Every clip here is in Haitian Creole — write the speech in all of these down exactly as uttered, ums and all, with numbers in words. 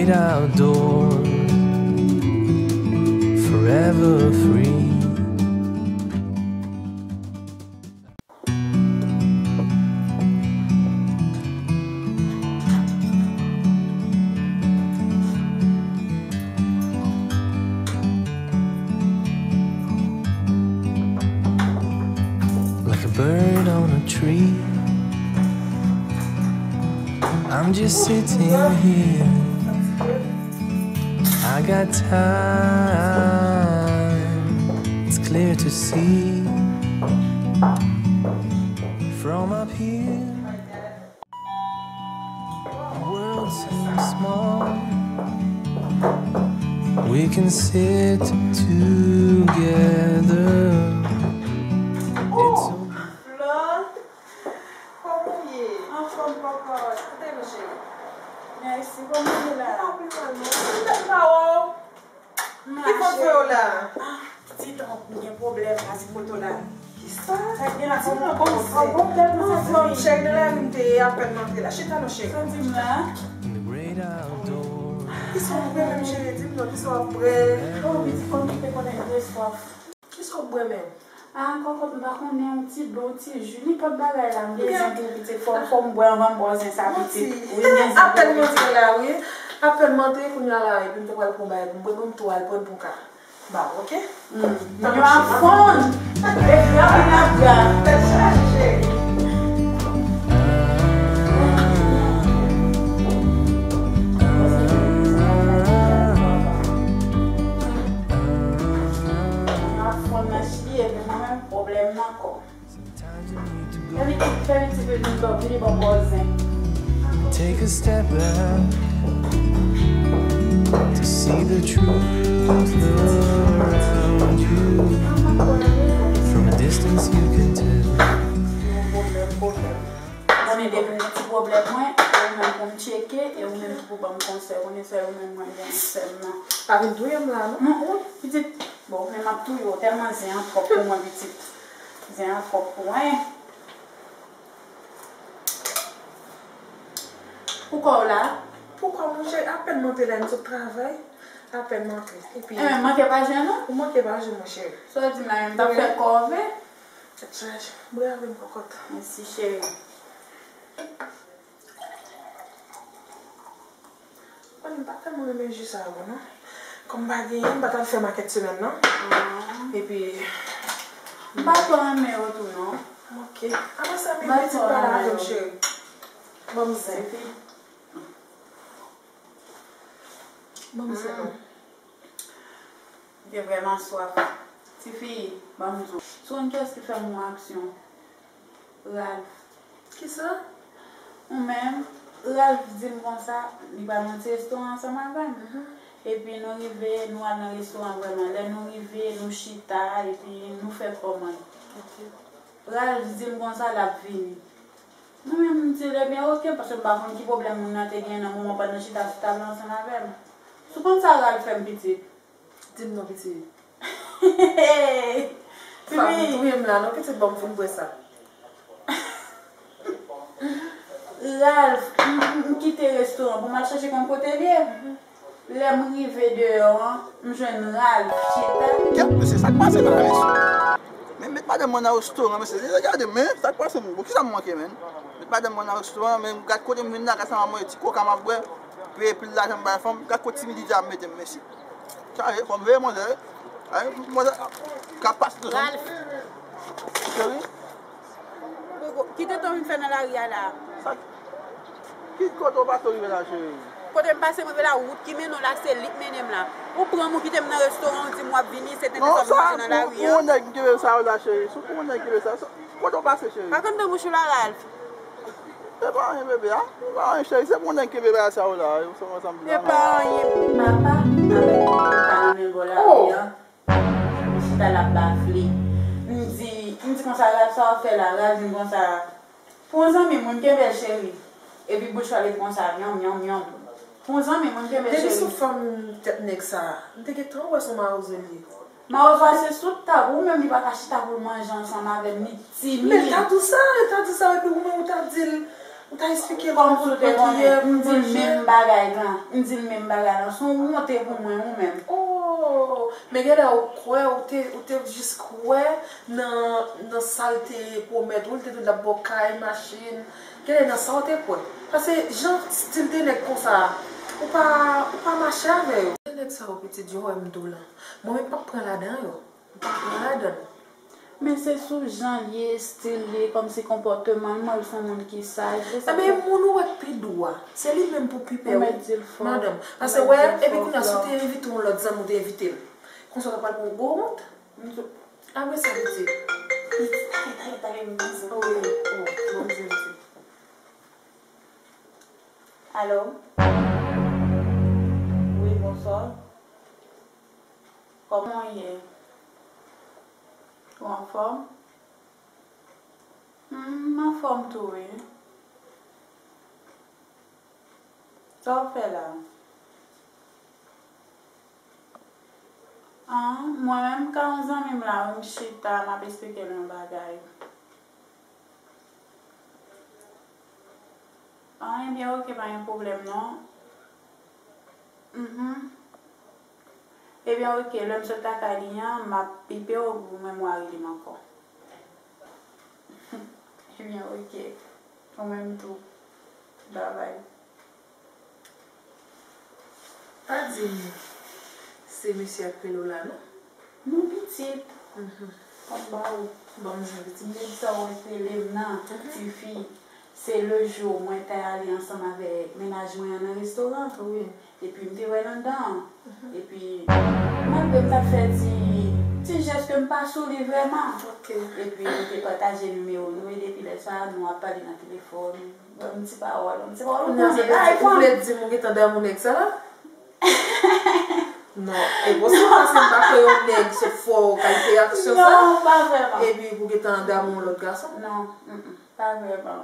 Outdoors, forever free. Like a bird on a tree. I'm just sitting here. I got time. It's clear to see from up here. The world seems small. We can sit together. It's so Flore, kòman w ye? Anfòm, kòkòt. Kote nou, cheri? Mèsi, kòman w ye la? M pa pi mal, non. M pa wè w. Ki fòt fè w la? Ah, pitit, m gen pwoblèm la, se kote w la. Kisa? Sa gen la, fò m konn sa. Fò m tèlman sa Flore. Cheri, nan lari m te ye, apèn m antre la. Chita non, cheri. Sa w di m la? Kisa w ap bwè menm, cheri? Di m non, kisa w ap bwè? Oh, pitit, kòm m te konnen m te swaf. Kisa w ap bwè menm? Ah, kòkòt, m pa konnen, yon ti dlo, yon ti ji, nenpòt bagay la, m bezwen pou pitit. Fò, fò m bwè anvan m ba w zen sa, pitit. Wi, m bezwen pou pitit. Apèn m antre la, wi. Apèn m antre, kounye a la, epi m te pral pran bagay pou m bwè, ban m tou al pran pou ka. Ba, oke? Hmm. Yo ap fonn. E gra vin ap gra. Tèt chaje. Yo ap fonn nan chili, epi mwen menm, pwoblèm nan kò. Fè pitit, fè pitit, vin bò, vin bò, bò zen. Take a step back to see the truth around you. From a distance you can tell. Pwoblèm, pwoblèm. Konnen depi m gen ti pwoblèm mwen, e ou menm pou m tcheke, e ou menm ki pou ban m konsèy, konnen sèl ou menm mwen gen nan sè m nan. Pa vin touye m la, non? Non, wi, pitit. Bon, men m ap touye w, tèlman zen an twòp pou mwen, pitit. Zen an twòp pou mwen. Poukò w la? Poukò, monchè, apèn m antre la, m sot travay. Apèn m antre. Epi. Enben, manke pa jwenn ou? Ou manke pa jwenn, monchè. Sa w di m la, menm m t ap fè kòve. Tèt chaje. Bwè avè m, kòkòt. Mèsi, cheri. Bon, m pa tèlman renmen ji sa yo, non. Kòm m pa genyen, m pa t al fè makèt semèn nan. Ah. Epi. M pa twò renmen yo tou, non. Ok. Apre sa, men pitit pale avè m, cheri. Ban m zen. Ban m zen, non. M te vrèman swaf. Tifi, ban m di w. Si w konn kiyès ki fè m yon aksyon, Ralph. Kisa? Ou menm, Ralph di m konsa, li pral nan ti restoran ansanm avè m. Mhm. Epi nou rive, nou al nan restoran vrèman. Lè nou rive, nou chita, epi nou fè kòmand. Ok. Ralph di m konsa, l ap vini. Mwen menm, m di l, ebyen, ok, paske m pa konn ki pwoblèm moun nan te gen nan moman pandan chita sou tab la ansanm avè m. Si w konn sa Ralph fè m, pitit. Di m non, pitit. Fam touye m la, non, pitit, ban m fin bwè sa. Ralph, m, m, m kite restoran pou m al chèche konn kote l ye. Lè m rive deyò an, m jwenn Ralph chita. Kèt, mesye, sa k pase la, mesye? Men met madanm mwen nan restoran, mesye, gade, men, sa k pase, men, bon, kisa m manke, men? Met madanm mwen nan restoran, men, gad kote m vin la, gad sa m ap manje, ti koka m ap bwè, peye pil lajan m bay fanm, gad kote timidite ap mete m, mesye. Sa ye, fò m veye manzè, wi. Ay, manzè, k ap pase tou. Ralph. Cheri? Kite tan vin fè nan lari a la. Sa, ki kote w pase w rive la, cheri? Kote m pase m rive la, wout ki mennen w la, se li k mennen m la. Ou pran m, ou kite m nan restoran, ou di m w ap vini, se tenten sa w vin manje nan lari a. Non, sa, pou, pou yon nèg ki kenbe sa yo la, cheri. Sou pou yon nèg ki kenbe sa. Sa, kote w pase, cheri? Pa konn nan bouch ou la, Ralph. E pa anyen, bebe, a. E pa anyen, cheri. Se pou yon nèg ki kenbe bagay sa yo la. Yo, sa, sa, sa, e pa anyen. Papa, avèk yon pa nan men bò lari a. Chita l ap bafle. M di, m di konsa, Ralph, sa w ap fè la? Ralph di m konsa, pou yon zanmi m, wi, m kenbe l, cheri. Epi bouch pa l ret konsa, myanm, myanm, myanm. Pou yon zanmi m, wi, m kenbe l, cheri. Depi sou fanm tèt nèg sa, m te gentan wè se yon mawozo li ye. Mawozo a se sou tab, ou menm li pa ka chita pou l manje ansanm avè m, li timid. Men ta di w sa, ta di w sa, epi ou menm ou ta di l, Ou ta eksplike l kòmsi w te konnen, m di l menm bagay lan. M di l menm bagay lan. Se yon wonte pou mwen, ou menm. Oh, men genlè ou kwè, ou te, ou te jis kwè nan, nan sa l te pwomèt ou, l te di w l ap ba w kay, machin. Genlè nan sa w te kwè. Paske jan stil de nèg konsa a, ou pa, ou pa mache avè yo. Nèg sa yo pitit, yo wè m di w lan. Mwen menm m p ap pran ladan yo. M p ap pran ladan l. Men se sou jan l ye, stil li, kòmsi konpòteman l, m wè l se yon moun ki saj. Ebyen, moun ou wè k pi dou a, se li menm pou pi pè, wi, madanm. Paske, wè, epi kounye a, si w te envite yon lòt zanmi, ou te envite l. Konsa, w ta pral pran yon gwo wont. Apre sa, pitit. Pitit, talè, talè, talè, m bezwen. Oh, oh, oh, bon, m bezwen, pitit. Alo? Wi, bonswa. Kòman w ye? Ou anfòm? Hmm, m anfòm tou, wi. Sa w fè la? Ah, mwen menm, m ka yon zanmi m la, wi, m chita, m ap esplike l yon bagay. Ah, ebyen, oke, pa gen pwoblèm, non. Mhm. Ebyen, oke, lè m sot lakay li an, m ap bipe w, ou menm w a rele m ankò. Ebyen, oke. Ou menm tou. Babay. Pa di m se mesye a k rele w la, non? Non, pitit. Mhm. Ban m ba w. Ban m jwenn pitit. Nèg sa w wè k rele m nan, mhm, tifi. Se le jou mwen t ale ansanm avèk mennaj mwen an nan restoran. Wi. Epi m te wè l anndan an. Mhm. Epi, malgre m t ap fè ti, ti jès ke m pa sou li vrèman. Ok. Epi, nou te pataje nimewo nou, e depi lè sa a, nou ap pale nan telefòn. Ban m ti pawòl, ban m ti pawòl. Ou konnen, la, ou vle di m ou gentan damou nèg sa la? Non, e posib paske m pa kwè yon nèg sot fè w kalite aksyon sa. Non, pa vrèman. Epi pou gentan damou yon lòt gason. Non, mm, mm, pa vrèman.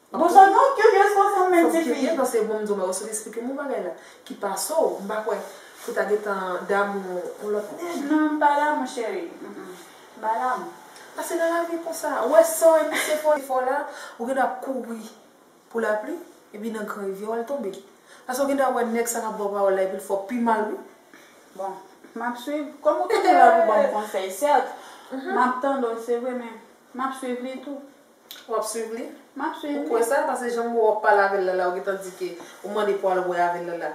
Bon, sa non, kiryèz konsa menm tifi. Fòk kiryèz, paske bon, m di w, mwen sot esplike m yon bagay la ki pase w, m pa kwè pou ta gentan damou yon lòt nèg. Non, m pa damou, cheri. Mm, mm. M pa damou. Paske nan lavi konsa, ou wè sa w epi se fò, fò la, ou gen dwa ap kouri pou lapli, epi nan gran rivyè w al tonbe. Paske w gen dwa wè nèg sa k ap ba w pawòl la, epi l fè w pi mal, wi. Bon, m ap swiv. Kòm ou toujou la pou ban m konsèy, sèt, mhm, m ap tande w, se vre, men m ap swiv li tou. W ap swiv li? M ap swiv li. Ou kwè sa? Paske jan m wè w ap pale avè l la, la, ou gentan di ke ou mande pou w al wè avè l la, la.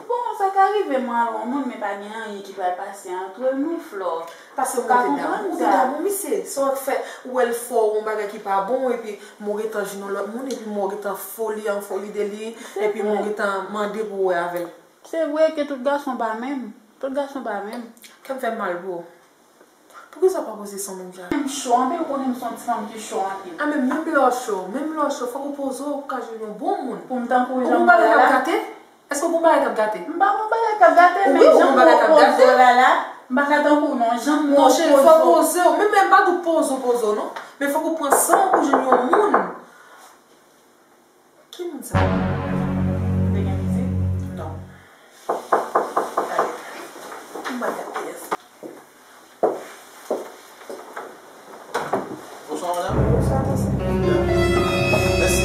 Bon, sa ka rive mwen al wè yon moun, men pa gen anyen ki pral pase antre nou, Flò. Paske ou ka konprann sa. Ou te damou misye, se sa k fè ou wè l fè w yon bagay ki pa bon, epi mwen gentan jwenn yon lòt moun, epi mwen gentan foli an foli de li, epi mwen gentan mande pou w wè avè l. Se vre ke tout gason pa menm. Tout gason pa menm. Kè m fè m mal pou ou. Poukisa w pa poze san menm jan? M cho anpil, ou konnen m se yon ti fanm ki cho anpil. A, men menm lè w cho, menm lè w cho, fòk ou poze w pou w ka jwenn yon bon moun. Pou m tankou jan m ye la. Ou gon bagay k ap gate? Èske w gon bagay k ap gate? M pa gon bagay k ap gate, men jan m wè w poze w la la, m pa ka tankou w non, jan m wè w poze w. Non, cheri, fòk poze w. Menm lè m pa di w poze w, poze w non. Men fòk ou pran san w pou w jwenn yon moun. Ki moun sa? Ou te gen vizit? Non. Gade. M pa gade. Bonswa, madanm. Bonswa, mesye. Mèsi.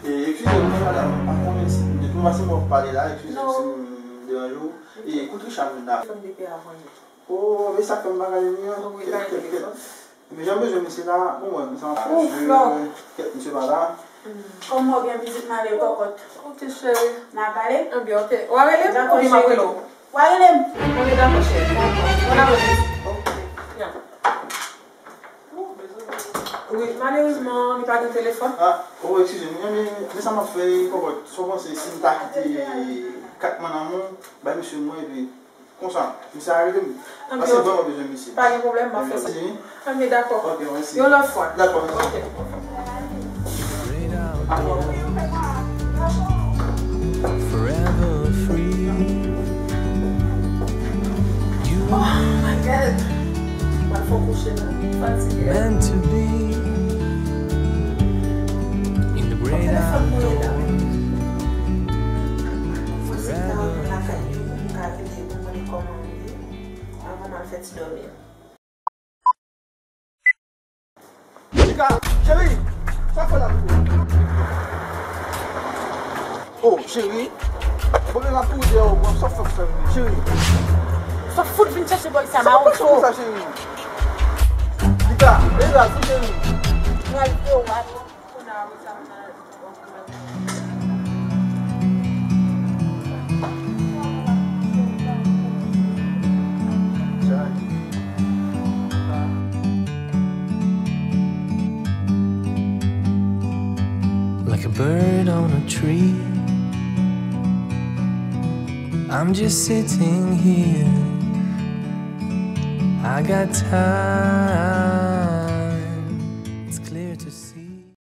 E, eskize m, madanm, m pa konnen si, depi yon pase m wè w pale la, eskize m si m deranje w. E, kout Richard vin la. Telefòn depi avan yè. Oh, men sa k fè m pa gade li an. Wi, pa gen telefòn. Men jan m bezwen misye la, bon, mwen, misye ap fè kèt misye pa la. Kòman w gen vizit m ale kòkòt? Ok, cheri. N a pale? Ebyen, ok. W a rele m oubyen m ap rele w? W a rele m. Ok, dakò, cheri. Dakò. Bon apeti. Ok. Ya. Wi, malerezman, li pa gen telefòn. Ah, oh, eskize m. Men, men sa m ap fè, kòkòt, sa w panse si m ta kite kat manman m bay misye mwen, epi konsa, misye a rele m. Paske m vrèman bezwen misye. Pa gen pwoblèm, m ap fè sa. Anbyen, dakò. Ok, mèsi. Yon lòt fwa. Dakò, mèsi. Ok. Forever free. You are meant to be in the great outdoors. Forever free. Avan m al fè ti dòmi. Ka, cheri, sa fè la, bebe? Oh, cheri. Bon, men m ap kouri deyò, bon, sa fè, fè, cheri. Sa fout vin chèche bòy sa, sa mawon fè konsa, cheri. Lika, e la, sou cheri. Mwen al vye w ap. Like a bird on a tree. I'm just sitting here. I got time. It's clear to see.